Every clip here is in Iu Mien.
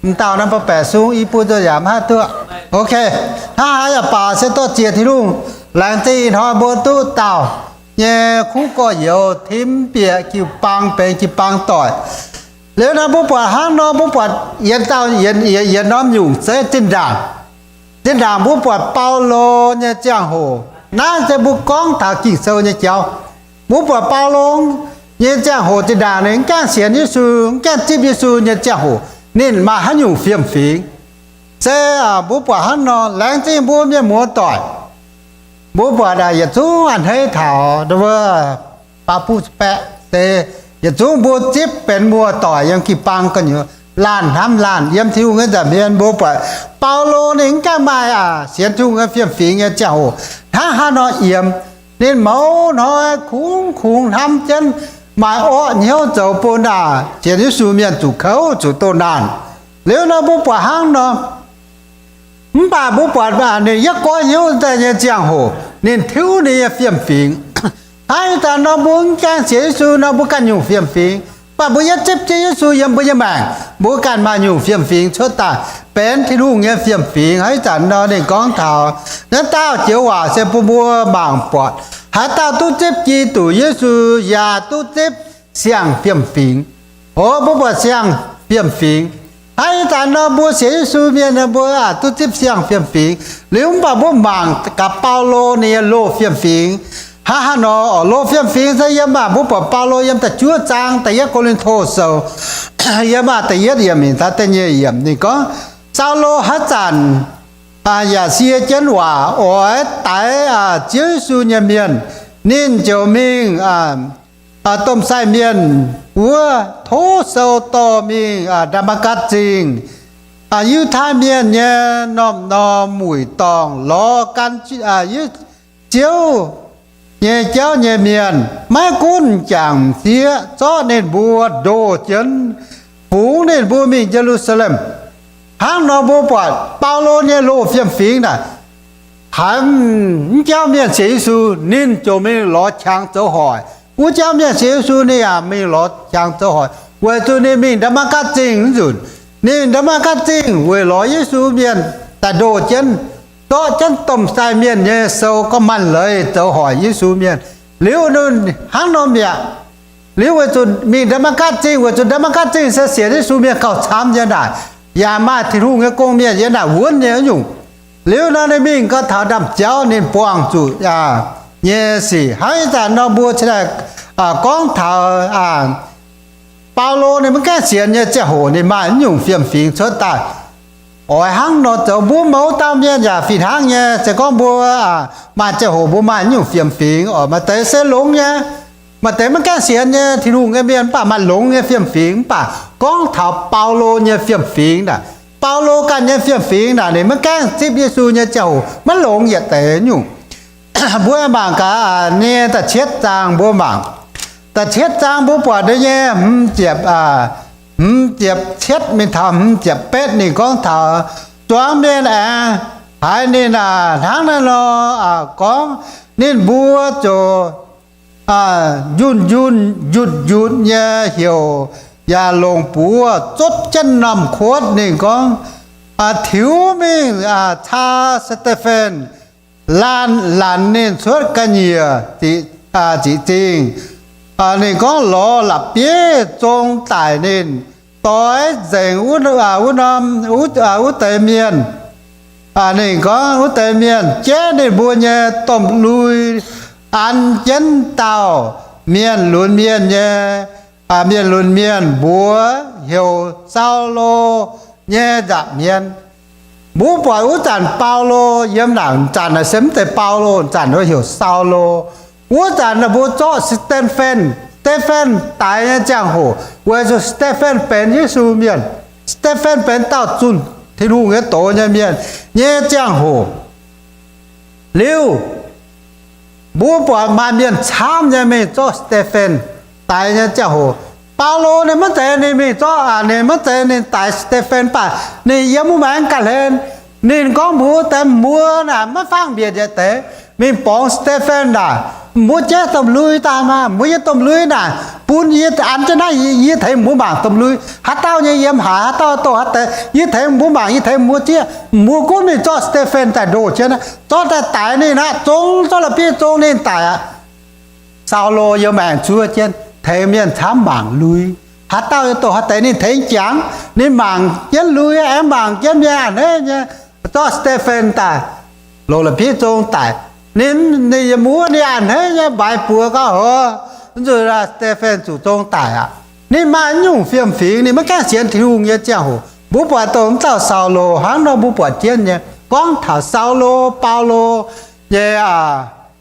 M'dauh naaiv mbuo baeqc sung i buo nzunc yaac maiv haih duqv. Ok, hnangv haaix yaac baac se dorh jiex Tin-Hungh. Laengz zingh ih hnoi mbuo duqv dauh nyei kuv gorx-youz tim bieqc jiu-baang benx jiu-baang doic. Liuz nor mbuo buatc hnangv nor, mbuo buatc yietc dauh yietc norm nyungc zeiv zinh ndaangc. Zinh ndaangc mbuo buatc Baulo nyei ziangh hoc, naaiv se mbuo gorngv taux Ging-Sou nyei jauv. Mbuo buatc Baulo nyei ziangh hoc zinh ndaangc ninh mv gaengh sienx Yesu, mv gaengh zipv Yesu nyei ziangh hoc, ninh maaih haaix nyungc fiem-fingx. Se mbuo buatc hnangv nor, laengz zingh mbuo mienh muoz-doic, mbuo buatc yietc zungv a'hneiv taux baeqc buv baeqc se yietc zungv mbuo zipv benx muoz-doic yiem jiu-baang gu'nyuoz, laanh hnamv laanh yiem Tin-Hungh nyei nza'hmien. Mbuo buatc Baulo ninh mv gaengh maaih sienx Tin-Hungh nyei fiem-fingx nyei ziangh hoc hnangv haaix nor yiemx. Ninh mouz hnoi kungx kungx hnamv jienv maaih orqv hnyouv zoux bun sienx Yesu mienh zuqc kouv zuqc doh naanh. Liuz nor mbuo buatc hnangv nor, mv baac mbuo buatc ninh yietv goiv hnyouv daaih nyei ziangh hoc, ninh tiuv ninh nyei fiem-fingx. Hnangv ih zanc nor mbuo mv gaengh sienx Yesu nor mbuo ganh nyungc fiem-fingx, mv baac mbuo yietv zipv jienv Yesu yiem mbuo nyei maengc, mbuo ganh maaih nyungc fiem-fingx cuotv daaih benx Tin-Hungh nyei fiem-fingx. Hnangv ih zanc nor ninh gorngv taux naaiv dauh joux waac se bun mbuo mangc buatc haaix dauh duqv zipv Giduc Yesu yaac duqv zipv siang-fiem-fingx. O, mbuo buatc siang-fiem-fingx. Hnangv ih zanc nor mbuo sienx Yesu mienh nor mbuo duqv zipv siang-fiem-fingx. Liuz mv baac mbuo mangc gaax Baulo ninh nyei loz-fiem-fingx. Hnangv haaix nor oc? Loz-fiem-fingx se yiem, mbuo buatc Baulo yiem da'juov zaang da'yietv Ko^lin^to Sou, yiem da'yietv yiemc mingh taux da'nyeic yiemc ninh gorngv, Saulo haaix zanc yaac sie jienv waac oix daix Ziouv Yesu nyei mienh, ninh ziouc mingh domh sai mienh wuov tov sou dorh mingh Ndaa^matv^gatc Zingh. Yiutai mienh nyei norm-norm wuic dorngh lorz gan Ziouv nyei jauv nyei mienh, maiv gunv m'jangc m'sieqv, zorqv ninh mbuo ndoh jienv, fungx ninh mbuo mingh Ye^lu^saa^lem. Hnangv nor mbuo buatc Baulo nyei loz-fiem-fingx naaic, haiz mv jauv mienh sienx Yesu, ninh ziouc mingh lorz qangx zoux hoic. Wuov jauv mienh sienx Yesu, ninh yaac mingh lorz qangx zoux hoic, weic zuqc ninh mingh Ndaa^matv^gatc Zingh nzunc. Ninh Ndaa^matv^gatc Zingh weic lorz Yesu mienh daaih ndoh jienv, zorqv jienv domh sai mienh nyei sou gorngv maaih leiz zoux hoic Yesu mienh. Liuz hnangv nor mi'aqv. Liuz weic zuqc mingh Ndaa^matv^gatc Zingh, weic zuqc Ndaa^matv^gatc Zingh se sienx Yesu mienh gauh camv nyei naaic, yaac maaih Tin-Hungh nyei gong-mienh yiem naaic wuonv nyei nyungc. Liuz nor ninh mingh gau taux ndaamv-jauv ninh buangh zuqc nyei sic. Hnangv ih zanc nor mbuo cingx daaih gorngv taux Baulo ninh maiv gaengh sienx nyei ziangh hoc ninh maaih nyungc fiem-fingx cuotv daaih. Oix hnangv nor zoux, mbuo mouz dauh mienh yaac fih hnangv nyei. Se gorngv mbuo maaih ziangh hoc mbuo maaih nyungc fiem-fingx oc, maaih deix se longx nyei, maaih deix maiv gaengh sienx nyei Tin-Hungh nyei mienh, mv baac maaih longx nyei fiem-fingx. Mv baac gorngv taux Baulo nyei fiem-fingx naaic, Baulo ganh nyei fiem-fingx naaic, ninh maiv gaengh zipv Yesu nyei ziangh hoc maiv longx yietc deix nyungc. Mbuo mangc gaax nyei da'cietv zaang, mbuo mangc da'cietv zaang, mbuo buatc nyei hmz ziepc, hmz ziepc cietv mingh taux hmz ziepc betv ninh gorngv taux zuangx mienh aengx haiz ninh hnangv naaiv nor gorngv, ninh mbuo ziouc njunh njunh njutc njutc nyei heuc yaac longc buoz zotv jienv norm kuotv. Ninh gorngv, tiux mingh caa Saa^te^fen, laanh lanc ninh cuotv ga'nyiec ziqc zingh. Ninh gorngv lorz la'bieiv zong daic ninh, doix nzengc wuov norm, wuov deix mienh. Ninh gorngv wuov deix mienh jaiv ninh mbuo nyei domh lui, an jienv dauh mienh lunx mienh nyei, mienh lunx mienh mbuox heuc Saulo nyei nza'hmien. Mbuo buatc wuov zanc Baulo yiem naaic, zanc naaic se mv zeiz Baulo, zanc wuov heuc Saulo. Wuov zanc naaic mbuo zorqv Saa^te^fen, Saa^te^fen daix nyei ziangh hoc, weic zuqc Saa^te^fen benx Yesu mienh. Saa^te^fen benx dauh zunh Tin-Hungh nyei doz nyei mienh nyei ziangh hoc. Liuz, mbuo buatc maaih mienh camv nyei mingh zorqv Saa^te^fen daix nyei ziangh hoc, Baulo ninh maiv zeiz ninh mingh zorqv, ninh maiv zeiz ninh daix Saa^te^fen, mv baac ninh yiem wuov maengx ganh hlen. Ninh gorngv mbuox deix mbuo naaic maiv fangx mbienc yietc deix mingh borngz Saa^te^fen naaic, mbuo jaiv domh lui daaih maah, mbuo nyei domh lui naaic Bun yie an jienv naaiv, yie tengx mbuo mangc domh lui, haaix dauh nyei yiem haaix, haaix dauh dongh haaix deix, yie tengx mbuo mangc, yie tengx mbuo zieqv. Mbuo gunv mingh zorqv Saa^te^fen daaih ndoh jienv, zorqv daaih daix ninh aqv, zong zorqv la'bieiv zong ninh daic aqv. Saulo yiem maengc zuov jienv, tengx mienh camv mangc lui. Haaix dauh yaac dongh haaix deix ninh tengx jangx, ninh mangc jienv lui, aengx mangc jienv mienh a'hneiv nyei, zorqv Saa^te^fen daaih, loz la'bieiv zong daic. Ninh, ninh yiem wuov ninh a'hneiv nyei mbaix buoz gauh hov, zuqc Saa^te^fen zuqc zong daic aqv. Ninh maaih nyungc fiem-fingx, ninh maiv gaengh sienx Tin-Hungh nyei ziangh hoc. Mbuo buatc dongh wuov dauh Saulo hnangv nor, mbuo buatc jienv nyei. Gorngv taux Saulo, Baulo nyei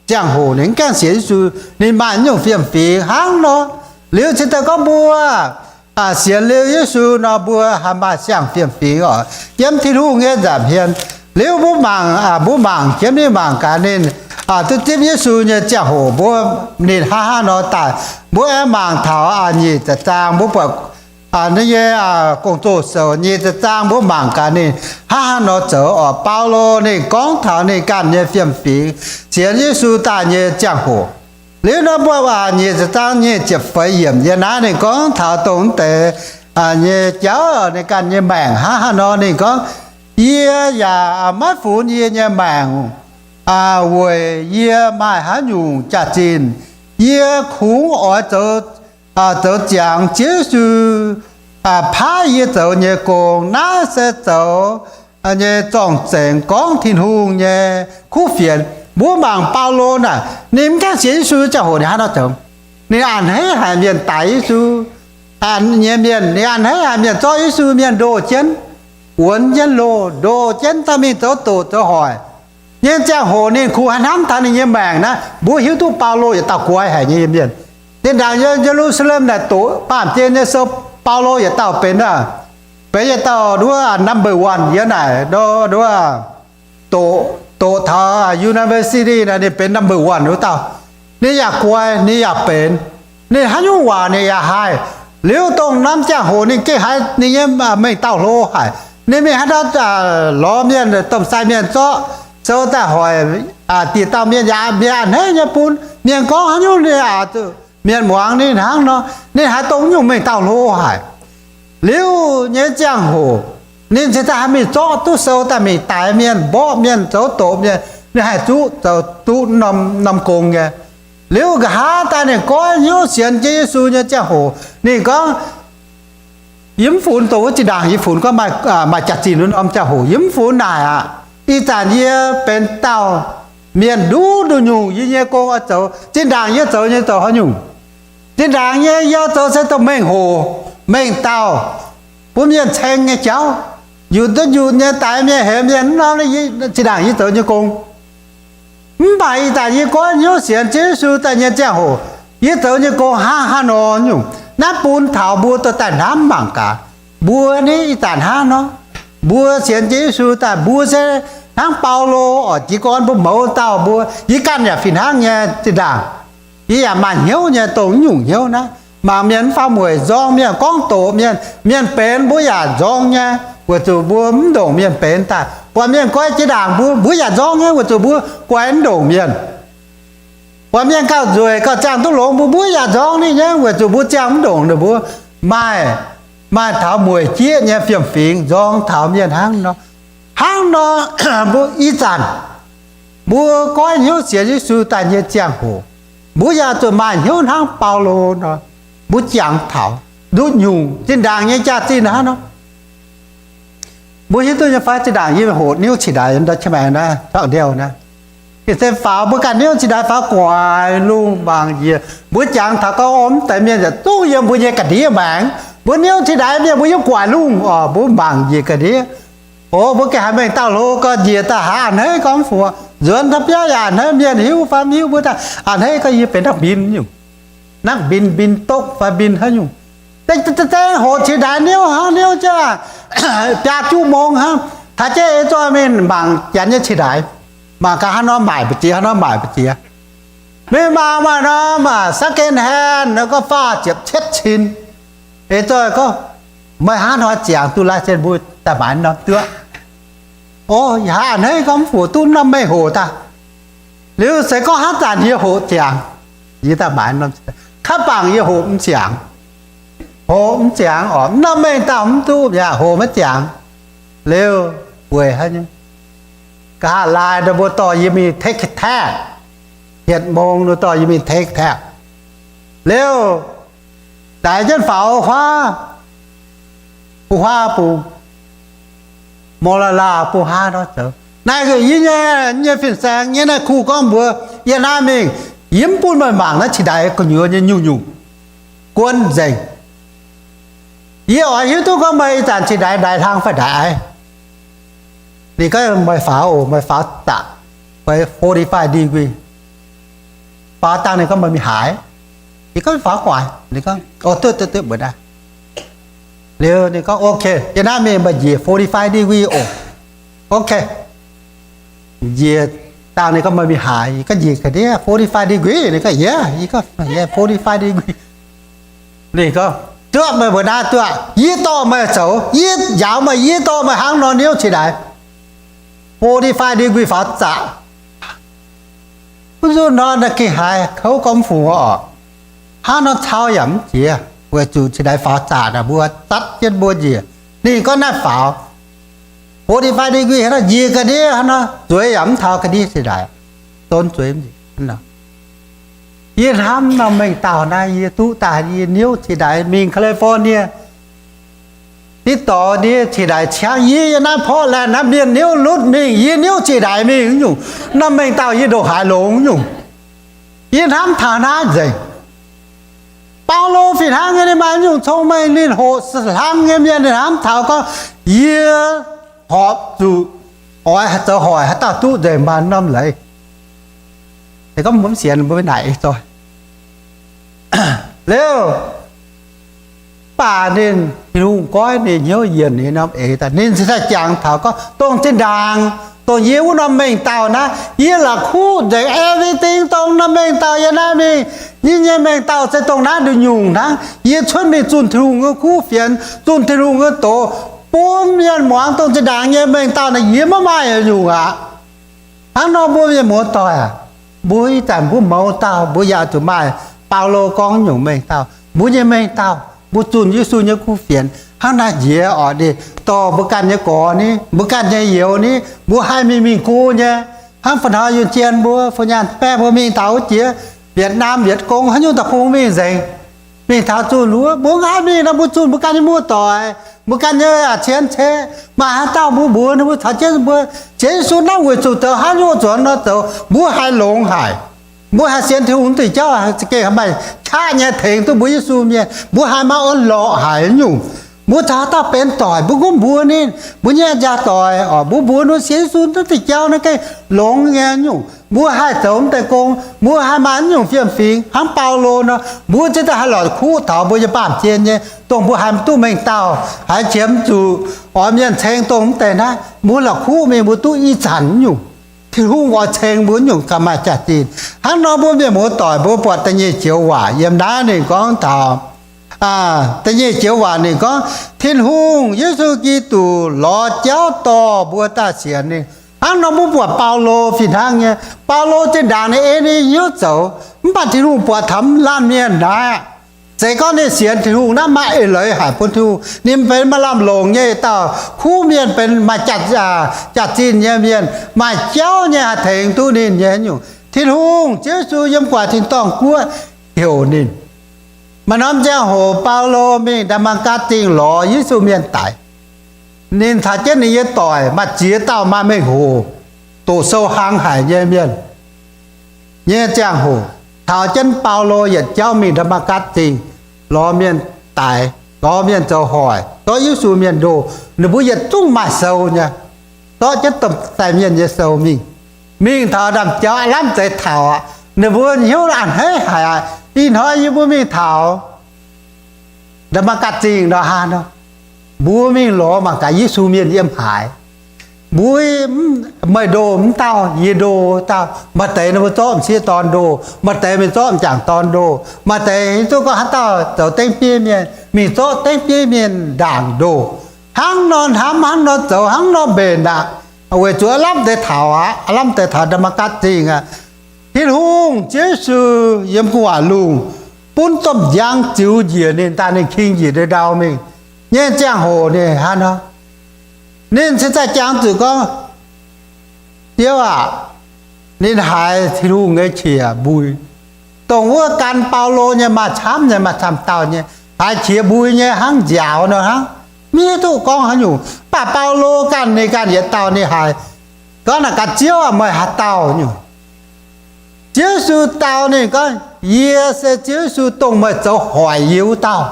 ziangh hoc ninh maiv gaengh sienx Yesu, ninh maaih nyungc fiem-fingx hnangv nor. Liuz cingx daaih gorngv mbuo sienx liuz Yesu nor, mbuo haih maaih siang fiem-fingx oc. Yiem Tin-Hungh nyei nza'hmien, liuz mbuo mangc, mbuo mangc jienv ninh, mangc gaax ninh duqv zipv Yesu nyei ziangh hoc mbuo, ninh hnangv haaix nor daaih. Mbuo aengx mangc taux nyic ziepc zaang, mbuo buatc ninh nyei Gong-Zoh Sou nyic ziepc zaang, mbuo mangc gaax ninh hnangv haaix nor zoux oc. Baulo ninh gorngv taux ninh ganh nyei fiem-fingx, sienx Yesu daaih nyei ziangh hoc. Liuz nor mbuo nyic ziepc zaang nyic ziepc feix yiemc yiem naaiv ninh gorngv taux dongh deix nyei jauv, ninh ganh nyei maengc hnangv haaix nor. Ninh gorngv, yie yaac maiv funx yie nyei maengc weic yie maaih haaix nyungc jaax-zinh. Yie kungx oix zoux, zoux ziangx Ziouv Yesu paaiv yie zoux nyei gong. Naaiv se zoux nyei zorng-zengx, gorngv Tin-Hungh nyei kuv fienx. Mbuo mangc Baulo naaic, ninh mv gaengh sienx Yesu ziangh hoc ninh hnangv nor zoux. Ninh a'hneiv haic mienh daix Yesu nyei mienh, ninh a'hneiv haic mienh zorqv Yesu mienh ndoh jienv, wuonx jienv loh, ndoh jienv daaih mingh zoux doqc zoux hoic nyei ziangh hoc ninh kungx haih hnamv taux ninh nyei maengc naaiv. Mbuo hiuv duqv Baulo yietc dauh guai haic nyei mienh. Zinh ndaangc yiem Ye^lu^saa^lem naaic doqc baamh gen nyei sou, Baulo yietc dauh benx, benx yietc dauh nduov number one yiem naaic nduov, doqc, doqc taux university naaic ninh benx number one wuov dauh. Ninh yaac guai, ninh yaac benx, ninh haaix nyungc waac ninh yaac haih. Liuz dongh norm ziangh hoc ninh gengh haiz ninh nyei mengh dauh hlo haic. Ninh mingh haaix ndau lorz mienh, domh sai mienh zorqv sou daaih hoic dieh dauh mienh, yaac mienh a'hneiv nyei bun. Mienh gorngv haaix nyungc ninh yaac, mienh muangx ninh hnangv nor. Ninh haiz dongh nyungc mengh dauh hlo haic. Liuz nyei ziangh hoc ninh cingx daaih haih mingh zorqv duqv sou daaih mingh daix mienh, mborqv mienh, zoux doqc mienh. Ninh haih zuqv zoux duqv norm gong nyei. Liuz nqa'haav daaih ninh goiv hnyouv sienx jienv Yesu nyei ziangh hoc ninh gorngv, yie mv funx dongh wuov zinh ndaangc yie funx gorngv maaih jaax-zinh wuov norm ziangh hoc yie mv funx naaic aqv. Ih zanc yie benx dauh mienh nduqc nduqc nyungc, yie nyei gong oix zoux. Zinh ndaangc yie zoux nyei zoux haaix nyungc? Zinh ndaangc nyei yie zoux se dongh mengh hoc, mengh dauh, bun mienh ceng nyei jauv, yutc duqv yutc nyei, daix mienh, hemx mienh, mv norm zinh ndaangc yie zoux nyei gong. Mv baac ih zanc yie goiv hnyouv sienx Ziouv Yesu daaih nyei ziangh hoc, yie zoux nyei gong hnangv haaix nor nyungc. Naaiv bun taux mbuo dorh daaih hnamv mangc gaax. Mbuo ni ih zanc hnangv nor, mbuo sienx Ziouv Yesu daaih, mbuo se hnangv Baulo oc, jiez gorn mbuo mouz dauh mbuo, yie ganh yaac fih hnangv nyei zinh ndaangc. Yie yaac maaih hnyouv nyei, dongh nyungc hnyouv naaiv. Mangc mienh mv faaux mueic nzorng mienh, gorngv doqc mienh, mienh benx mbuo yaac nzorng nyei, weic zuqc mbuo mv ndongc mienh benx daaih. Buatc mienh guai jiex ndaangc mbuo, mbuo yaac nzorng nyei, weic zuqc mbuo guai mv ndongc mienh. Buatc mienh gauh nzueic, gauh ziangh duqv longx mbuo, mbuo yaac nzorng ninh nyei, weic zuqc mbuo ziangh mv ndongc ninh mbuo. Maaih, maaih taux mueic jieqv nyei fiem-fingx nzorng taux mienh hnangv nor. Hnangv nor, mbuo ih zanc, mbuo goiv hnyouv sienx Yesu daaih nyei ziangh hoc, mbuo yaac zuqc maaih hnyouv hnangv Baulo nor, mbuo jangx taux nduqc nyungc zinh ndaangc nyei jaax-zinh hnangv nor. Mbuo hiuv duqv nyei fai? Zinh ndaangc yie hoqc niuv cingx daaih ndau qiex maengx naaiv, ndau ndiouh naaiv, se faaux mbuo ganh niuv cingx daaih faaux guaax lungh mangc njiec. Mbuo jangx taux gorngv mv deix mienh yietc zungv yiem mbuo nyei ga'ndiev maengx. Mbuo niuv cingx daaih mienh mbuo yiem guaax lungh oc, mbuo mangc njiec ga'ndiev. O, mbuo gengh haiz mengh dauh hlo gorx njiec daaih haiz a'hneiv gorngv mv fungx, nzuonx taux biauv yaac a'hneiv, mienh hiuv fai mv hiuv mbuo daaih a'hneiv gorngv yie benx ndau mbin nyungc, naaiv mbin, mbin doqv fai mbin haaix nyungc. Deix hoqc cingx daaih niuv hnangv, niuv jienv biaa juqv mong hnangv, taux jienv ei zoih mingh mangc janx nyei cingx daaih, mangc gaax haaix nor maaic mbu'ziex, haaix nor maaic mbu'ziex. Mingh mangc maaih norm second hand nor, gorngv faah ziepc cietv cin. Ei zoih gorngv, meih hnangv haaix nor ziangx duqv license mbuo daaih maaiz norm duqv? O, yie hnangv a'hneiv gorngv mv fungx duqv norm meih hoqc daaih. Liuz se gorngv hnangv zanc yie hoqc ziangx, yie daaih maaiz norm. Kaav bangc yie hoqc mv ziangx, hoqc mv ziangx oc, mv norm mengh dauh mv duqv yaac hoqc maiv ziangx. Liuz weic haaix nyungc? Nqa'haav laai nor mbuo dorh yie mingh take test, hietc mong nor dorh yie mingh take test. Liuz daix jienv faaux huaav, bung huaav bung, Molalaa bung huaav nor zoux. Naaiv yie nyei, nyei fin-saeng nyei naaiv kuh gorngv mbuox yie naaiv mingh, yie mv bun meih mangc naaiv qiex ndaaix gu'nyuoz nyei nyungc-nyungc guon nzengc. Yie oix hiuv duqv gorngv meih ih zanc qiex ndaaix ndaaix hlang fai ndaaix aiv. Ninh gorngv meih faaux oc, meih faaux zaqc, forty-five degree. Faaux dangh ninh gorngv meih mingh haaix? Yie gorngv faaux gu'nguaaic. Ninh gorngv, o, duqv, duqv, duqv, mbuox naaiv. Liuz ninh gorngv, ok, yie naaiv mingh meih njiec forty-five degree oc. Ok. Njiec dangh ninh gorngv meih mingh haaix? Yie gorngv njiec ga'ndiev forty-five degree. Ninh gorngv, yie, yie gorngv, yie forty-five degree. Ninh gorngv, duqv, meih mbuox naaiv duqv, yie dorh meih zoux, yie njaaux meih, yie dorh meih hnangv nor niouv qiex ndaaix forty-five degree faaux zaqc. Mv nzunc nor naaiv gengh haiz kouv gormx fungx oc. Hnangv nor cau yaac mv jiex, weic zuqc qiex ndaaix faaux zaqc naaic mbuo zatv jienv mbuo njiec. Ninh gorngv naaiv faaux forty-five degree hnangv nor njiec ga'ndiev hnangv nor, zueiz yaac mv taux ga'ndiev qiex ndaaix, don zueiz mv njiec. Yie hnamv norm mengh dauh naaiv, yie duqv daaih yie niouv qiex ndaaix mingh California. Deix dorh ndiev qiex ndaaix ciangv yie, yie naaiv Portland naaiv mienh niouv lutv mingh, yie niouv qiex ndaaix mingh nyungc. Norm mengh dauh yie ndongc haaix longx nyungc. Yie hnamv taux naaiv nzengc. Baulo fih hnangv nyei, ninh maaih nyungc cong-mengh, ninh hoqc hlang nyei mienh, ninh hnamv taux gorngv, yie horpc zuqc oix zoux hoic haaix dauh duqv nzengc maaih norm leiz. Gorngv mbuo mv sienx mbuo naaic zoih. Liuz, mv baac ninh, Tin-Hungh goiv ninh hnyouv yienc ninh norm eix daaih, ninh cingx daaih jangx taux gorngv dongh zinh ndaangc, dongh yie wuov norm mengh dauh naaiv, yie la'kuqv nzengc everything dongh norm mengh dauh yie naaiv mingh. Yie nyei mengh dauh se dongh naaiv nduqc nyungc hnangv. Yie cuotv mingh zunh Tin-Hungh nyei kuv fienx, zunh Tin-Hungh nyei doz, bun mienh muangx dongh zinh ndaangc nyei mengh dauh naaiv yie maiv maaih nyungc aqv. Hnangv nor mbuo mienh muoz-doic aac, mbuo ih zanc mbuo mouz dauh mbuo yaac zuqc maaih Baulo gorngv nyungc mengh dauh. Mbuo nyei mengh dauh, mbuo zunh Yesu nyei kuv fienx hnangv naaiv njiec oc, ninh dorh mbuo ganh nyei gorx ni, mbuo ganh nyei youz ni, mbuo haih mingh mingh go nyei. Hnangv fa'hnoi yunh jien mbuo, fu nyaanh baeqv mbuo mingh taux wuov jiex Vietnam, Vietcong, haaix nyungc da'kungx mingh nzengc. Mingh taux zunh wuov, mbuo mv haih mingh nor, mbuo zunh mbuo ganh nyei muoz-doic, mbuo ganh nyei a'cienx ceqv. Maaih haaix dauh mbuo mbuox ninh mbuo caux jienv mbuo sienx Yesu naaiv weic zuqc zoux haaix nyungc zuqc nor zoux, mbuo haih longx haic. Mbuo haih sienx Tin-Hungh wuov deix jauv za'gengh maaih qaqv nyei tengx duqv mbuo Yesu mienh, mbuo haih maaih orn-lorqc haic nyungc. Mbuo caux haaix dauh benx doic, mbuo gunv mbuox ninh, mbuo nyei a'nziaauc doic oc, mbuo mbuox ninh sienx Yesu naaiv deix jauv naaiv gengh longx nyei nyungc. Mbuo haih zoux mv deix gong, mbuo haih maaih mv nyungc fiem-fingx hnangv Baulo nor, mbuo ziouc daaih haih lorz kuv taux mbuo nyei baamh gen nyei, dongh mbuo haiz mv duqv mengh dauh, haiz qiemx zuqc oix mienh ceng dongh mv deix naaiv, mbuo la'kuqv mingh mbuo duqv ih zanc nyungc. Tin-Hungh oix ceng mbuo nyungc gauh maaih jaax-zinh. Hnangv nor mbuo mienh muoz-doic mbuo buatc da'nyeic joux waac yiem naaiv ninh gorngv taux, da'nyeic joux waac ninh gorngv, Tin-Hungh, Yesu Giduc lorz jauv dorh mbuo daaih sienx ninh. Hnangv nor mbuo buatc Baulo fih hnangv nyei. Baulo zinh ndaangc ninh ei ninh hnyouv zoux, mv baac Tin-Hungh buatc taux laanh mienh naaiv, se gorngv ninh sienx Tin-Hungh naaiv maaih eix leiz haic bun Tin-Hungh. Ninh benx maaih lamh longc nyei dauh kuv mienh, benx maaih jaax-zinh nyei mienh, maaih jauv nyei haih tengx duqv ninh nyei nyungc. Tin-Hungh, Ziouv Yesu yiem gu'nguaaic tin-dorngh guoqv heuc ninh. Maaih norm ziangh hoc Baulo mingh Ndaa^matv^gatc Zingh lorz Yesu mienh daic. Ninh caux jienv ninh nyei doic maaih ziex dauh maaih mengh hoc, doqc sou hlang haic nyei mienh nyei ziangh hoc, taux jienv Baulo yietc jauv mingh Ndaa^matv^gatc Zingh lorz mienh daic, lorz mienh zoux hoic, zorqv Yesu mienh ndoh. Ninh mbuo yietc zungv maaih sou nyei, zorqv jienv domh sai mienh nyei sou mingh. Mingh taux ndaamv-jauv aav lamh zeix taux aqv. Ninh mbuo hnyouv a'hneiv haic aqv. Ih hnoi yie mbuo mingh taux Ndaa^matv^gatc Zingh nor, haa nor, mbuo mingh lorz mangc gaax Yesu mienh yiem haaix. Mbuo, meih ndoh mv dauh, yie ndoh dauh. Maaih deix ninh mbuo zorqv m'sieqv dorn ndoh, maaih deix mingh zorqv m'jangc dorn ndoh, maaih deix hiuv duqv gorngv haaix dauh zoux dengv bieiv mienh mingh zorqv dengv bieiv mienh ndaangc ndoh. Hnangv nor hnamv, hnangv nor zoux, hnangv nor mbenc aqv. Weic zuqc aav lamh deix taux aqv, aav lamh deix taux Ndaa^matv^gatc Zingh aqv. Tin-Hungh, Ziouv Yesu yiem gu'nguaaic lungh, bun domh njang ziux njiec ninh daaih, ninh king njiec ndau mingh nyei ziangh hoc ninh hnangv nor, ninh cingx daaih jangx zuqc gorngv, Ziouv aac, ninh haiz Tin-Hungh nyei qiex mbui, dongh wuov gan Baulo nyei maaih camv nyei, maaih camv dauh nyei, haiz qiex mbui nyei hnangv nziaaux nor hnangv, mv hiuv duqv gorngv haaix nyungc. Mv baac Baulo ganh, ninh ganh yietc dauh ninh haiz gorngv, Naaic gaax Ziouv aac, meih haaix dauh nyungc? Ziouv Yesu dau ninh gorngv, Yie se Ziouv Yesu, dongh meih zoux hoic yie wuov dauh.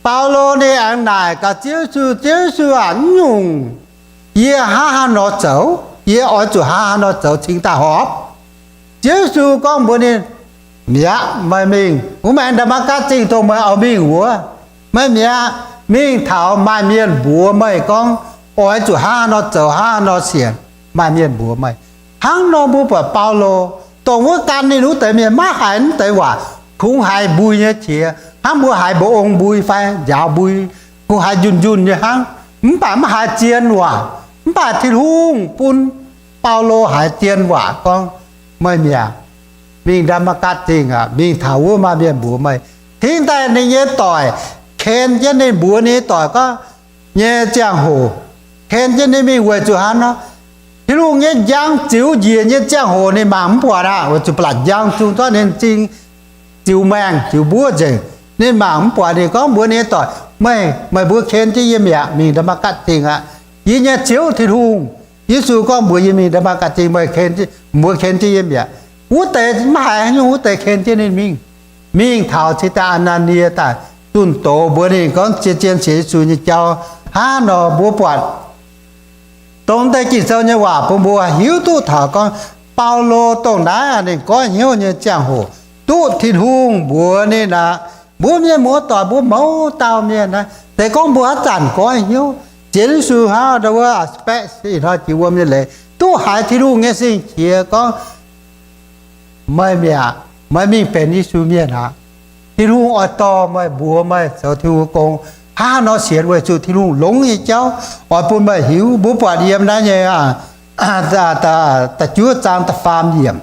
Baulo ninh aengx naaic gaax Ziouv Yesu, Ziouv Yesu aac, mv nyungc, yie hnangv haaix nor zoux? Yie oix zuqc hnangv haaix nor zoux cingx daaih horpc? Ziouv Yesu gorngv mbuox ninh, Mi'aqv, meih mingh wuov maengx Ndaa^matv^gatc Zingh dongh meih oix mingh wuov. Meih mi'aqv, mingh taux maaih mienh mbuox meih gorngv oix zuqc hnangv haaix nor zoux, hnangv haaix nor sienx, maaih mienh mbuox meih. Hnangv nor mbuo buatc Baulo, dongh wuov gan ninh wuov deix mienh maiv haiz wuov deix waac, kungx haiz mbui nyei qiex, hnangv mbuo haiz mba'ong mbui fai nziaaux mbui, kungx haiz njunh njunh nyei hnangv, mv baac maiv haiz zien waac. Mv baac Tin-Hungh bun Baulo haiz zien waac gorngv, Meih mi'aqv, mingh Ndaa^matv^gatc Zingh aac, mingh taux wuov maaih mienh mbuox meih. Cingx daaih ninh nyei doic, ken jienv ninh, mbuox ninh nyei doic gorngv nyei ziangh hoc, ken jienv ninh mingh weic zuqc hnangv nor, Tin-Hungh nyei njang ziux njiec nyei ziangh hoc ninh mangc mv buatc aqv, weic zuqc ba'laqc njang zung zorqv ninh zingh ziux maengh ziux mbuov nzengc. Ninh mangc mv buatc, ninh gorngv mbuox ninh nyei doic, Meih, meih mbuo ken jienv yie mi'aqv, mingh Ndaa^matv^gatc Zingh aqv. Yie nyei Ziouv Tin-Hungh, Yesu gorngv mbuox yie mingh Ndaa^matv^gatc Zingh, meih ken, mbuo ken jienv yie mi'aqv. Wuov deix maiv haiz haaix nyungc, wuov deix ken jienv ninh mingh. Mingh taux cingx daaih Aa^naa^nie daaih zunh doz mbuox ninh gorngv zien zien sienx Yesu nyei jauv hnangv nor mbuo buatc. Dongh deix Ging-Sou nyei waac bun mbuo hiuv duqv taux gorngv Baulo dongh naaiv ninh goiv hnyouv nyei ziangh hoc duqv Tin-Hungh mbuox ninh aqv. Mbuo mienh muoz-doic mbuo mouz dauh mienh naaiv, se gorngv mbuo haaix zanc goiv hnyouv sienx Yesu hnangv nor wuov, spec ih hnoi jiex wuom nyei leiz, duqv haiz Tin-Hungh nyei sing-qiex gorngv, Meih mi'aqv, meih mingh benx Yesu mienh aqv. Tin-Hungh oix dorh meih, mbuox meih zoux Tin-Hungh gong. Hnangv haaix nor sienx, weic zuqc Tin-Hungh longx nyei jauv oix bun meih hiuv. Mbuo buatc yiem naaiv nyei da'juov zaang da'faam yiemc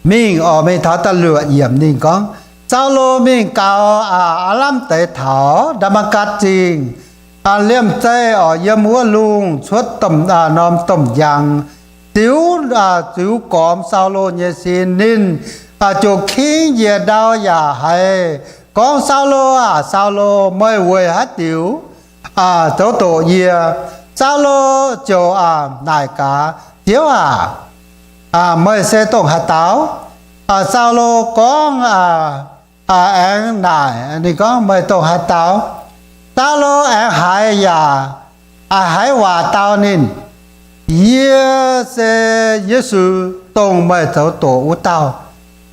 mingh oc, mingh taux da'luoqc yiemc ninh gorngv, Saulo mingh gaux aav lamh deix taux Ndaa^matv^gatc Zingh. Liemh zeih oc, yiem wuov lungh cuotv norm domh njang, ziux, ziux gormx Saulo nyei sin. Ninh ziouc king njiec ndau yaac haiz gorngv, Saulo aah! Saulo, meih weic haaix diuc zoux doqc yie? Saulo ziouc naaic gaax, Ziouv aac, meih se dongh haaix dauh? Saulo gorngv, aengx naaic ninh gorngv, Meih dongh haaix dauh? Saulo aengx haiz yaac haiz waac dau ninh, Yie se Yesu, dongh meih zoux doqc wuov dauh.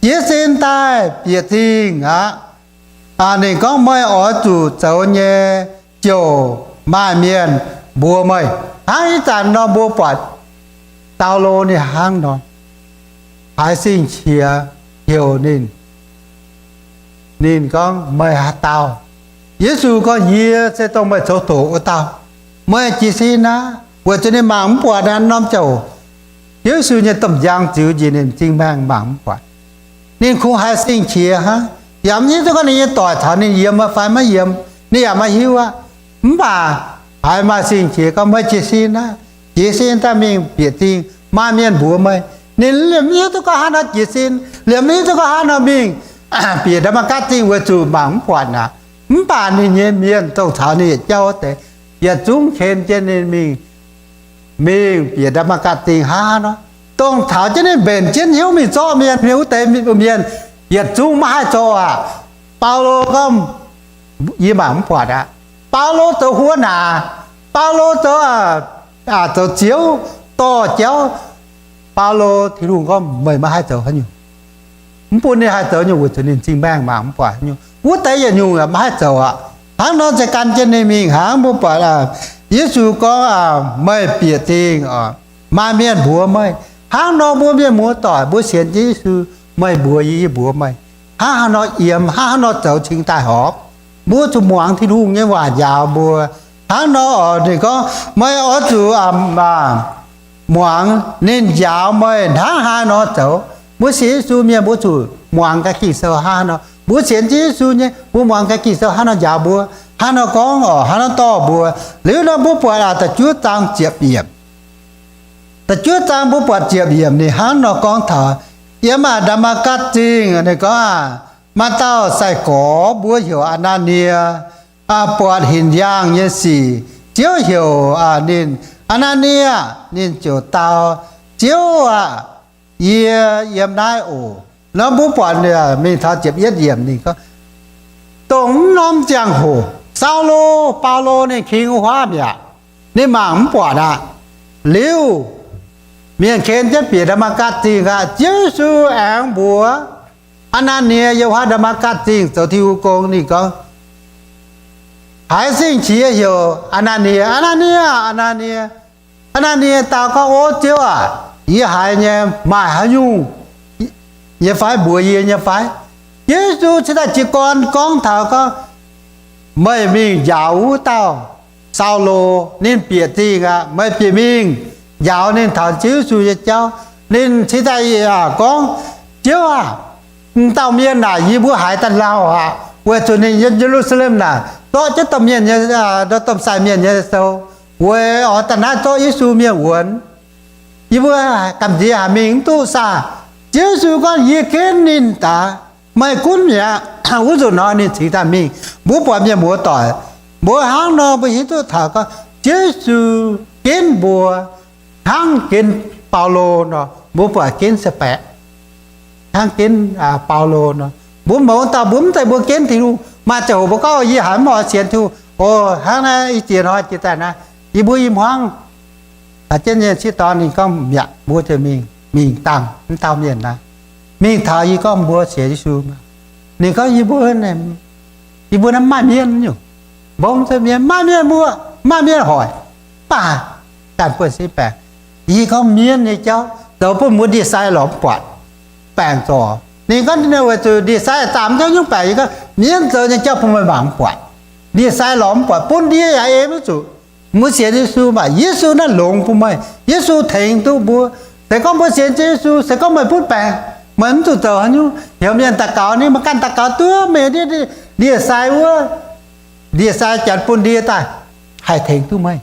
Jiez sin daaih bieqc zingh aqv. Ninh gorngv, Meih oix zuqc zoux nyei, ziouc maaih mienh mbuox meih. Hnangv ih zanc nor mbuo buatc Saulo ninh hnangv nor, haiz sing-qiex heuc ninh. Ninh gorngv, Meih haaix dauh? Yesu gorngv, Yie se dongh meih zoux doqc wuov dauh. Meih jiez sin aqv. Weic zuqc ninh mangc mv buatc naaiv norm ziangh hoc Yesu nyei domh njang ziux njiec ninh m'zing maengh mangc mv buatc. Ninh kungx haiz sing-qiex hnangv, yaac mv hiuv duqv gorngv ninh nyei doic caux ninh yiem fai maiv yiem, ninh yaac maiv hiuv aqv. Mv baac haiz maaih sing-qiex gorngv, Meih jiez sin aqv. Jiez sin daaih mingh bieqc zingh, maaih mienh mbuox meih. Ninh liemh mv hiuv duqv gorngv hnangv nor jiez sin, liemh mv hiuv duqv gorngv hnangv nor mingh bieqc Ndaa^matv^gatc Zingh, weic zuqc mangc mv buatc aqv. Mv baac ninh nyei mienh dongh caux ninh yietc jauv wuov deix yietc zungv ken jienv ninh mingh, mingh bieqc Ndaa^matv^gatc Zingh hnangv nor. Dongh caux jienv ninh mbenc jienv hnyouv mingh zorqv mienh, mienh wuov deix mienh yietc zungv maiv haih zorqv aqv. Baulo gorngv, Yie mangc mv buatc aqv. Baulo zoux huo naanc, Baulo zoux, zoux ziouv, dorh jauv. Baulo, Tin-Hungh gorngv, Meih maiv haih zoux haaix nyungc. Mv bun ninh haih zoux nyungc, weic zuqc ninh m'zing maengh mangc mv buatc haaix nyungc. Wuov deix yietc nyungc maiv haih zoux aqv. Hnangv nor se gan jienv ninh mingh hnangv. Mbuo buatc Yesu gorngv, Meih bieqc zingh, maaih mienh mbuox meih. Hnangv nor mbuo mienh muoz-doic, mbuo sienx jienv Yesu, meih mbuox yie, yie mbuox meih, hnangv haaix nor yiem, hnangv haaix nor zoux cingx daaih horpc. Mbuo zuqc muangx Tin-Hungh nyei waac njaaux mbuo. Hnangv nor oc, ninh gorngv, Meih oix zuqc muangx ninh njaaux meih hnangv haaix nor zoux. Mbuo sienx Yesu mienh mbuo zuqc muangx gaax Ging-Sou hnangv haaix nor. Mbuo sienx jienv Yesu nyei, mbuo muangx gaax Ging-Sou hnangv haaix nor njaaux mbuo, hnangv haaix nor gorngv oc, hnangv haaix nor dorh mbuo. Liuz nor mbuo buatc aac, da'juov zaang ziepc yiemc. Da'juov zaang mbuo buatc ziepc yiemc ninh hnangv nor gorngv taux, yiem aac Ndaa^matv^gatc Zingh ninh gorngv aac, maaih dauh sai-gorx mbuo heuc Aa^naa^nie, buatc hinc yaangh nyei sic. Ziouv heuc ninh, Aa^naa^nie. Ninh ziouc dau, Ziouv aah! Yie yiem naaiv oc. Nor mbuo buatc mingh taux ziepc yietv yiemc ninh gorngv, dongh mv norm ziangh hoc Saulo, Baulo ninh king wuov huaav mi'aqv. Ninh mangc mv buatc aqv. Liuz, mienh ken jienv bieqc Ndaa^matv^gatc Zingh aqv. Ziouv Yesu aengx mbuox Aa^naa^nie yiem huaav Ndaa^matv^gatc Zingh zoux Tin-Hungh gong. Ninh gorngv, Haiz sing-qiex heuc Aa^naa^nie, Aa^naa^nie, Aa^naa^nie. Aa^naa^nie dau gorngv, O Ziouv aac, yie haiz nyei maaih haaix nyungc nyei fai mbuox yie nyei fai? Yesu cingx daaih jiez gorn gorngv taux gorngv, Meih mingh njaaux wuov dauh Saulo, ninh bieqc zingh aqv. Meih bieqc mingh njaaux ninh taux Ziouv Yesu nyei jauv. Ninh cingx daaih gorngv, Ziouv aah! M'dauh mienh naaic yie mbuo haiz daaih lauh aqv, weic zuqc ninh yiem Ye^lu^saa^lem naaic zorqv jienv domh mienh nyei, domh sai mienh nyei sou, weic oix daaih naaiv zorqv Yesu mienh wuonx. Yie mbuo gamh nziex haic mingh mv duqv saah? Ziouv Yesu gorngv, Yie ginv ninh daaih. Meih gunv mi'aqv. Wuov nzunc nor ninh cingx daaih mingh. Mbuo buatc mienh muoz-doic, mbuo hnangv nor mbuo hiuv duqv taux gorngv Ziouv Yesu ginv mbuo hnangv ginv Baulo nor, mbuo buatc ginv se baeqc hnangv ginv Baulo nor. Mbuo mouz dauh mbuo mv zeiz mbuo ginv Tin-Hungh. Maaih ziangh hoc mbuo gorngv, Yie haiz mv oix sienx Tin-Hungh. O, hnangv naaiv ih ziex hnoi jiex daaih naaiv, yie mbuo i hmuangv caux jienv nyei sieqv dorn ninh gorngv, Mi'aqv, mbuo ziouc mingh, mingh dangh mv dauh mienh naaiv. Mingh taux yie gorngv, Mbuo sienx Yesu maah? Ninh gorngv, Yie mbuo, yie mbuo naaiv maaih mienh nyungc, mbong se mienh, maaih mienh mbuo, maaih mienh hoic. Mv baac ganh buonv sin baengc. Yie gorngv, Mienh nyei jauv zoux bun mbuo ndie-sai lorz mv buatc, baengc zorc. Ninh gorngv, Weic zuqc ndie-sai zaamc nyei nyungc baengc. Yie gorngv, Mienh zoux nyei jauv bun meih mangc mv buatc, ndie-sai lorz mv buatc, bun ndie yaac ei maiv zuqc. Mbuo sienx Yesu maah, Yesu naaiv longx bun meih. Yesu tengx duqv mbuo. Se gorngv mbuo sienx Yesu, se gorngv meih butv baengc, meih mv zuqc zoux haaix nyungc. Heuc mienh daux gaux, ninh maiv ganh daux gaux duqv meih ndie-sai wuov, ndie-sai janx bun ndie daaih haih tengx duqv meih.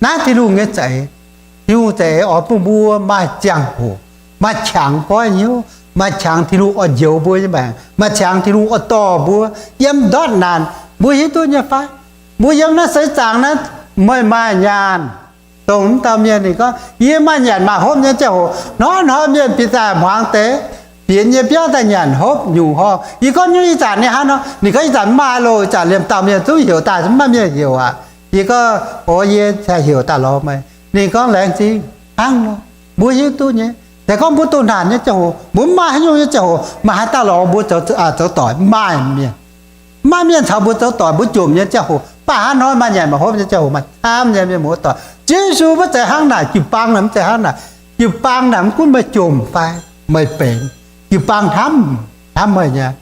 Naaiv Tin-Hungh nyei za'eix. Tin-Hungh za'eix oix bun mbuo maaih ziangh hoc, maaih qangx goiv hnyouv, maaih qangx Tin-Hungh oix njoux mbuo nyei maengc, maaih qangx Tin-Hungh oix dorh mbuo yiem ndortv naanc. Mbuo hiuv duqv nyei fai? Mbuo yiem naaiv seix zaangc naaiv, meih maaih nyaanh. Dongh wuov dauh mienh ninh gorngv, Yie maaih nyanc maaih hopv nyei ziangh hoc, hnoi-hnoi mienh bieqc daaih hmuangx deix, bieqc nyei biauv daaih nyanc hopv nyungc horngh. Yie gorngv, Nyungc ih zanc ninh hnangv nor? Ninh gorngv, Ih zanc mv maaih loh, ih zanc liemh dauh mienh zungv heuc daaih, mv maaih mienh heuc aqv. Yie gorngv, O, yie haih heuc daaih lorz meih. Ninh gorngv, Laengz zingh. Hnangv nor, mbuo hiuv duqv nyei. Se gorngv mbuo doh naanc nyei ziangh hoc, mbuo mv maaih haaix nyungc nyei ziangh hoc, maaih haaix dauh lorz mbuo zoux, zoux doic? Mv maaih mienh. Mv maaih mienh caux mbuo zoux doic. Mbuo jomc nyei ziangh hoc, mv baac hnangv nor maaih nyanc maaih hopv nyei ziangh hoc, maaih camv nyei mienh muoz-doic. Ziouv Yesu maiv zeiz hnangv naaic. Jiu-baang naaic mv zeiz hnangv naaic. Jiu-baang naaic mv gunv meih jomc fai meih benx, jiu-baang hnamv, hnamv meih nyei.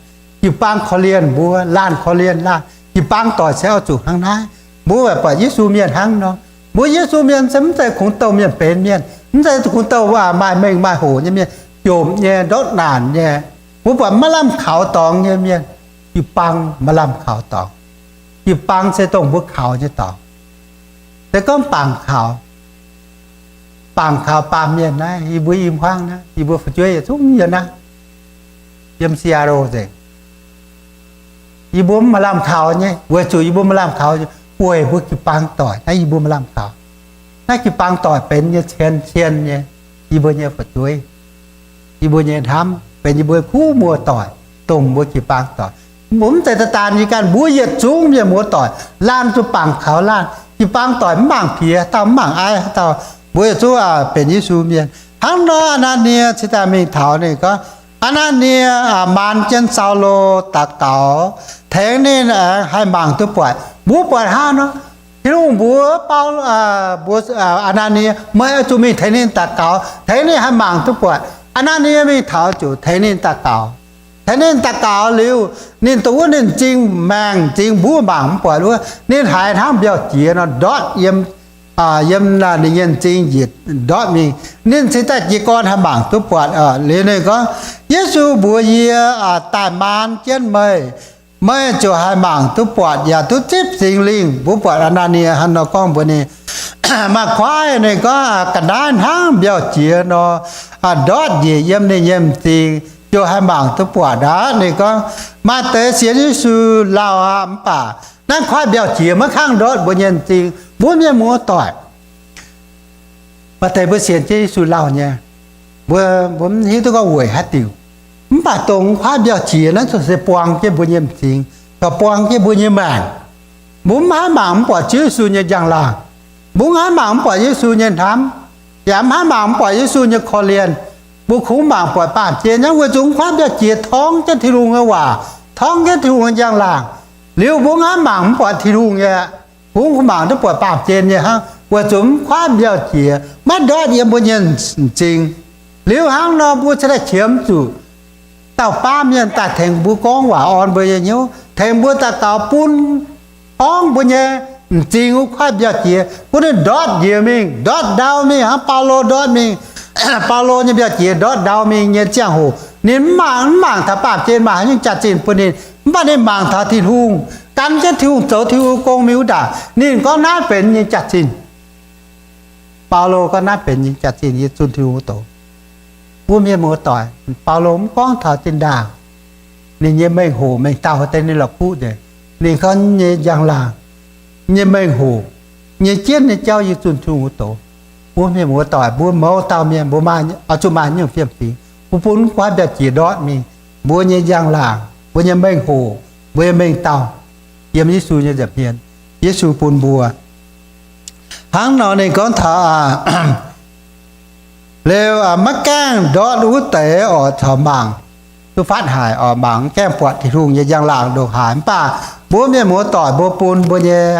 Jiu-baang korv-lienh mbuo, laanh korv-lienh laanh. Jiu-baang doic se oix zuqc hnangv naaiv. Mbuo buatc Yesu mienh hnangv nor. Mbuo Yesu mienh se mv zeiz kungx douh mienh benx mienh, mv zeiz kungx douh maaih mengh maaih hoc nyei mienh, jomc nyei, ndortv naanc nyei. Mbuo buatc maaih lamh kaux dorngx nyei mienh, jiu-baang maaih lamh kaux dorngx. Jiu-baang se dongh mbuo kaux nyei dorngx. Se gorngv bangc kaux, bangc kaux baamh mienh naaiv, yie mbuo i hmuangv naaiv, yie mbuo fu'jueiv yietc zungv yiem naaiv, yiem Seattle nzengc. Yie mbuo mv maaih lamh kaux nyei, weic zuqc yie mbuo maaih lamh kaux nyei, weic mbuo jiu-baang doic naaiv yie mbuo maaih lamh kaux. Naaiv jiu-baang doic benx nyei cien-cien nyei, yie mbuo nyei fu'jueiv, yie mbuo nyei hnamv benx yie mbuo kuv muoz-doic, dongh mbuo jiu-baang doic. Mbuo mv zeiz daaih daanh yie ganh, mbuo yietc zungv mienh muoz-doic, laanh zuqc bangc kaux laanh. Jiu-baang doic mv mangc piex haaix dauh, mv mangc aiv haaix dauh, mbuo yietc zungv benx Yesu mienh. Hnangv nor, Aa^naa^nie cingx daaih mingh taux ninh gorngv, Aa^naa^nie, maan jienv Saulo daux gaux, tengx ninh aengx haih mangc duqv buatc. Mbuo buatc hnangv nor, Tin-Hungh mbuox Bau, mbuox Aa^naa^nie, meih oix zuqc mingh tengx ninh daux gaux, tengx ninh haih mangc duqv buatc. Aa^naa^nie mingh taux ziouc tengx ninh daux gaux. Tengx ninh daux gaux liuz, ninh dongh wuov ninh m'zing maengh m'zing mbuov mangc mv buatc wuov, ninh haiz hnangv mbiauh jiex nor ndortv yiem yiem ninh nyei m'zing njiec ndortv mingh. Ninh cingx daaih jiez gorn haih mangc duqv buatc. Liuz ninh gorngv, Yesu mbuox yie, daaih maan jienv meih, meih ziouc haih mangc duqv buatc yaac duqv zipv Singx Lingh. Mbuo buatc Aa^naa^nie hnangv nor gorngv mbuox ninh, maaih kuaaiv ninh gorngv ga'naaiv hnangv mbiauh jiex nor, ndortv njiec yiem ninh nyei m'zing, ziouc haih mangc duqv buatc aqv. Ninh gorngv, maaih deix sienx Yesu lauh aqv, mv baac naaiv kuaaiv mbiauh jiex maiv kangv ndortv mbuo nyei m'zing. Mbuo mienh muoz-doic, maaih deix mbuo sienx jienv Yesu lauh nyei, mbuo, mbuo mv hiuv duqv gorngv weic haaix diuc. Mv baac dongh kuaaiv mbiauh jiex naaiv zuqc se buang jienv mbuo nyei m'zing, caux buang jienv mbuo nyei maengc. Mbuo mv haih mangc mv buatc Ziouv Yesu nyei njang-laangc. Mbuo mv haih mangc mv buatc Yesu nyei hnamv, yaac mv haih mangc mv buatc Yesu nyei korv-lienh. Mbuo kungx mangc buatc baamh gen nyei, weic zuqc kuaaiv mbiauh jiex torngv jienv Tin-Hungh nyei waac, torngv jienv Tin-Hungh nyei njang-laangc. Liuz mbuo mv haih mangc mv buatc Tin-Hungh nyei, kungx mangc duqv buatc baamh gen nyei hnangv, weic zuqc mv kuaaiv mbiauh jiex maiv ndortv yiem mbuo nyei m'zing. Liuz hnangv nor mbuo cingx daaih qiemx zuqc dauh baamh mienh daaih tengx mbuo gorngv waac orn mbuo nyei hnyouv, tengx mbuo daux gaux bun torngv mbuo nyei m'zing wuov kuaaiv mbiauh jiex bun ninh ndortv njiec mingh, ndortv ndau mingh hnangv Baulo ndortv mingh. Baulo nyei mbiauh jiex ndortv ndau mingh nyei ziangh hoc ninh mv mangc, mv mangc taux baamh gen maaih haaix nyungc jaax-zinh bun ninh, mv baac ninh mangc taux Tin-Hungh, gan jienv Tin-Hungh zoux Tin-Hungh gong mingh wuov ndaangc. Ninh gorngv naaiv benx nyei jaax-zinh. Baulo gorngv naaiv benx nyei jaax-zinh, yie zunh Tin-Hungh wuov doz. Mbuo mienh muoz-doic, Baulo mv gorngv taux zinh ndaangc ninh nyei mengh hoc mengh dauh deix ninh la'kuqv nzengc. Ninh gorngv nyei njang-laangc, nyei mengh hoc, nyei jienv nyei jauv yie zunh Tin-Hungh wuov doz. Mbuo mienh muoz-doic, mbuo mouz dauh mienh mbuo oix zuqc maaih nyungc fiem-fingx, mbuo bun mv guaaiv mbiauh jiex ndortv mingh mbuo nyei njang-laangc, mbuo nyei mengh hoc, mbuo nyei mengh dauh yiem Yesu nyei nza'hmien. Yesu bun mbuo hnangv nor ninh gorngv taux liuz maiv gaengh ndortv wuov deix oix caux mangc duqv fatv haic, oix mangc mv gaengh buatc Tin-Hungh nyei njang-laangc ndongc haaix. Mv baac mbuo mienh muoz-doic mbuo bun mbuo nyei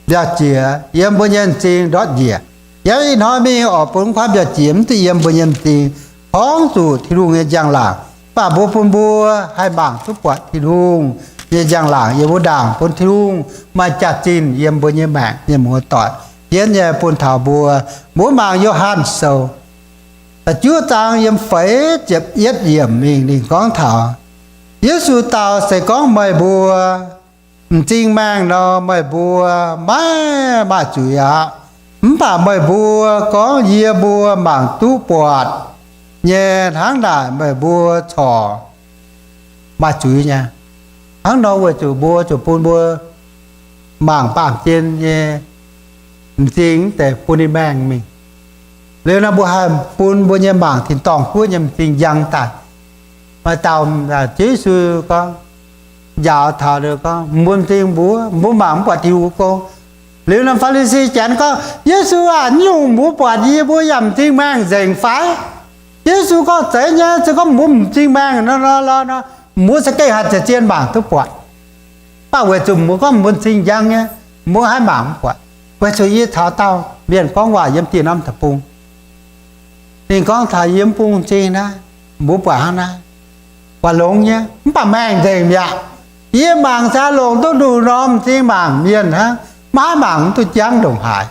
mbiauh jiex yiem mbuo nyei m'zing ndortv njiec. Yiem ih hnoi mingh oix bun mv guaaiv mbiauh jiex mv duqv yiem mbuo nyei m'zing, torngv zuqc Tin-Hungh nyei njang-laangc. Mv baac mbuo bun mbuo haih mangc duqv buatc Tin-Hungh nyei njang-laangc yiem wuov ndaangc, bun Tin-Hungh maaih jaax-zinh yiem mbuo nyei maengc, mienh muoz-doic. Yietv nyei bun taux mbuo, mbuo mangc Yo^han Sou da'juov zaang yiem feix ziepc yietv yiemc mingh ninh gorngv taux Yesu dau se gorngv, meih mbuo m'zing maengh nor, meih mbuo maiv maaih zuiz aqv. Mv baac meih mbuo gorngv, yie mbuo mangc duqv buatc nyei hnangv naaic, meih mbuo corc maaih zuiz nyei. Hnangv nor weic zuqc mbuo zuqc bun mbuo mangc baamh gen nyei m'zing deix bun ninh maengh mingh. Liuz nor mbuo haih bun mbuo nyei mangc tin-dorngh guoqv nyei m'zing njang daaih. Maaih dauh Ziouv Yesu gorngv, njaaux taux ninh gorngv, mbuo m'zing mbuov, mbuo mangc mv buatc Tin-Hungh gong. Liuz nor Faa^li^si Janx gorngv, Yesu aah, nyungc mbuo buatc yie mbuo yaac m'zing maengh nzengc fai? Yesu gorngv, zeiz nyei, se gorngv mbuo m'zing maengh nor, nor, nor, mbuo za'gengh haih ziec zien mangc duqv buatc. Mv baac weic zuqc mbuo gorngv mbuo m'zing njang nyei, mbuo haih mangc mv buatc. Weic zuqc yie caux dauh mienh gorngv waac yiem dieh norm deic-bung. Ninh gorngv taux yie m'bung m'zing naaiv, mbuo buatc hnangv naaiv, buatc longx nyei, mv baac maengh nzengc mi'aqv. Yie mangc se longc duqv nduqc norm m'zing mangc mienh hnangv, maiv mangc mv duqv jangv ndongc haaix.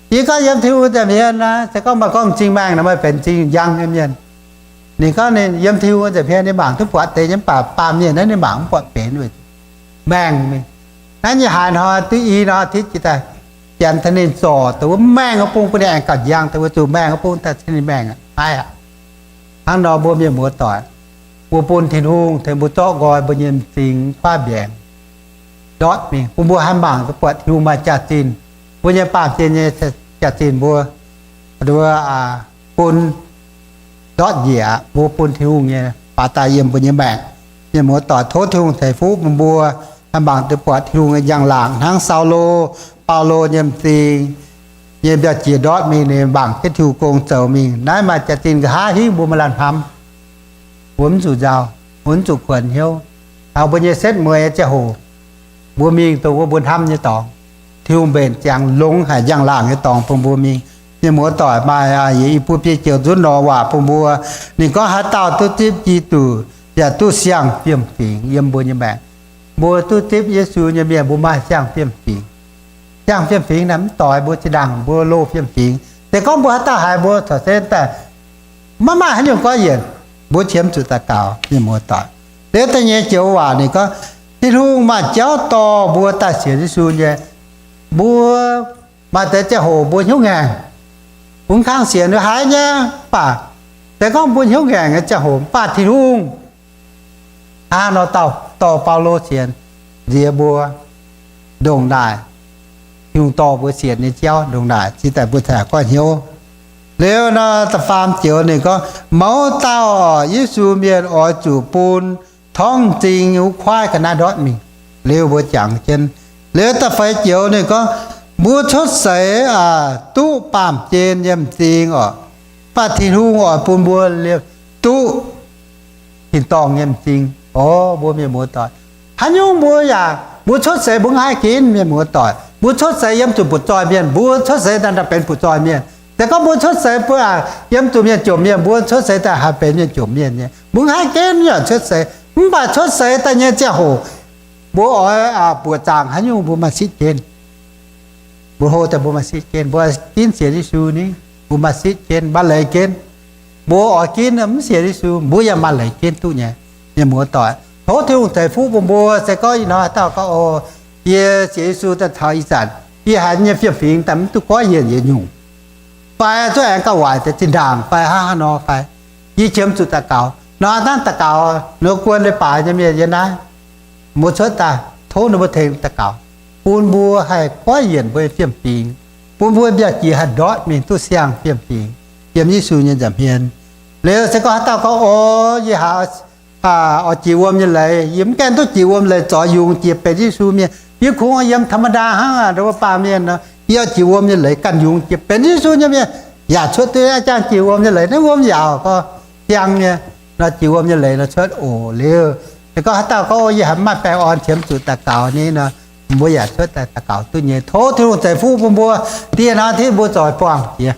Yie gorngv yiem Tin-Hungh nza'hmien naaiv, se gorngv meih gorngv m'zing maengh nor, meih benx m'zing njang nyei mienh. Ninh gorngv ninh yiem Tin-Hungh nza'hmien ninh mangc duqv buatc deix nyei, mv baac baamh mienh naaiv ninh mangc mv buatc benx weic maengh mingh. Naaiv nyei haaix hnoi duqv i norm อาทิตย์ jiex daaih, Janx tengx ninh zorc dongh wuov maengh wuov bung bun ninh aengx gauh njang deix, weic zuqc maengh wuov bung daaih tengx ninh maengh aqv. Hnangv nor mbuo mienh muoz-doic, mbuo bun Tin-Hungh tengx mbuo zorqv nqoi mbuo nyei m'zing kuaaiv mbiaengx ndortv mingh, bun mbuo haih mangc duqv buatc Tin-Hungh maaih jaax-zinh, mbuo nyei baamh gen nyei jaax-zinh mbuo, mbuo bun ndortv njiec aqv. Mbuo bun Tin-Hungh nyei baaix daaih yiem mbuo nyei maengc. Mienh muoz-doic, tov Tin-Hungh ceix fuqv bun mbuo haih mangc duqv buatc Tin-Hungh nyei njang-laangc hnangv Saulo, Baulo nyei m'zing nyei mbiauh jiex ndortv mingh, ninh mangc jienv Tin-Hungh gong zoux mingh. Naaiv maaih jaax-zinh nqa'haav hingv mbuo maaih laanh hnamv. Mbuo mv zuqc nzauh, mbuo mv zuqc kuonx hnyouv. Taux mbuo nyei setv mueiz nyei ziangh hoc, mbuo mingh dongh wuov mbuo hnamv nyei dorngx. Tin-Hungh mbenc ziangx longx haic njang-laangc nyei dorngx bun mbuo mingh. Mienh muoz-doic, maaih yietc i buo biei joux nzunv nor waac bun mbuo. Ninh gorngv haaix dauh duqv zipv Giduc yaac duqv siang-fiem-fingx yiem mbuo nyei maengc. Mbuo duqv zipv Yesu nyei mienh mbuo maaih siang-fiem-fingx. ziangh fiem-fingx naaic mv doix, mbuo zinh ndaangc mbuo loz fiem-fingx. Se gorngv mbuo haaix dauh haiz mbuo corc se daaih maiv maaih haaix nyungc goiv yienc, mbuo qiemx zuqc daux gaux, mienh muoz-doic. Liuz da'nyeic joux waac ninh gorngv, Tin-Hungh maaih jauv dorh mbuo daaih sienx Yesu nyei. Mbuo maaih deix ziangh hoc mbuo hnyouv ngaengc, mbuo mv kangv sienx, haiz nyei, mv baac se gorngv mbuo hnyouv ngaengc nyei ziangh hoc mv baac Tin-Hungh hnangv nor dorh Baulo sienx, nziex mbuo ndongc naaic, Tin-Hungh dorh mbuo sienx nyei jauv ndongc naaic, cingx daaih mbuo cingx goiv hnyouv. Liuz nor da'faam joux ninh gorngv, Mouz dauh orqc, Yesu mienh oix zuqc bun torngv m'zing wuov kuaaiv ga'naaiv ndortv mingh. Liuz mbuo jangx jienv. Liuz da'feix joux ninh gorngv, mbuo cuotv seix duqv baamh gen nyei m'zing orqc, mv baac Tin-Hungh oix bun mbuo liemh duqv tin-dorngh nyei m'zing. O, mbuo mienh muoz-doic, haaix nyungc mbuo yaac, mbuo cuotv seix mbuo mv haih ginv, mienh muoz-doic. Mbuo cuotv seix yiem zuqc butv-zoih mienh, mbuo cuotv seix daaih benx butv-zoih mienh. Se gorngv mbuo cuotv seix mbuo yiem zuqc mienh jomc mienh, mbuo cuotv seix daaih haih benx mienh jomc mienh nyei. Mbuo mv haih ginv yaac cuotv seix, mv baac cuotv seix daaih nyei ziangh hoc mbuo oix buoqc zaangc haaix nyungc mbuo maaih sitv jienv. Mbuo hlo daaih mbuo maaih sitv jienv, mbuo ginv sienx Yesu ni, mbuo maaih sitv jienv, maaih leiz jienv. Mbuo oix ginv mv sienx Yesu, mbuo yaac maaih leiz ginv duqv nyei. Mienh muoz-doic, tov Tin-Hungh ceix fuqv bun mbuo. Se gorngv ih hnoi haaix dauh gorngv, O, yie sienx Yesu daaih taux ih zanc, yie haiz nyei fiem-fingx daaih mv duqv goiv yienc yietc nyungc, fai zuqc aengx gauh waaic deix zinh ndaangc fai hnangv haaix nor fai, yie qiemx zuqc daux gaux. Nor hnangv daux gaux nor guon leiz-baaix nyei mienh yiem naaiv, mbuo cuotv daaih tov ninh mbuo tengx daux gaux, bun mbuo haih goiv yienc mbuo nyei fiem-fingx, bun mbuo mbiauh jiex haih ndortv mingh duqv siang fiem-fingx yiem Yesu nyei nza'hmien. Liuz se gorngv haaix dauh gorngv, O, yie haiz oix jiex wuom nyei leiz, yie mv gaengh duqv jiex wuom leiz zoux yungz jiex benx Yesu mienh, yie kungx yiem ธรรมดา hnangv nduov baamh mienh nor, yie oix jiex wuom nyei leiz ganh yungz jiex benx Yesu nyei mienh, yaac cuotv duqv aqv. Jangx jiex wuom nyei leiz naaiv wuom yaauc gorngv siang nyei, nor jiex wuom nyei leiz nor cuotv oc. Liuz se gorngv haaix dauh gorngv, O, yie haiz mv maaih baengh orn qiemx zuqc daux gaux ni nor, mbuo yaac cuotv daaih daux gaux duqv nyei. Tov Tin-Hungh ceix fuqv bun mbuo. Dieh hnoi tin mbuo zoux buangh jiex.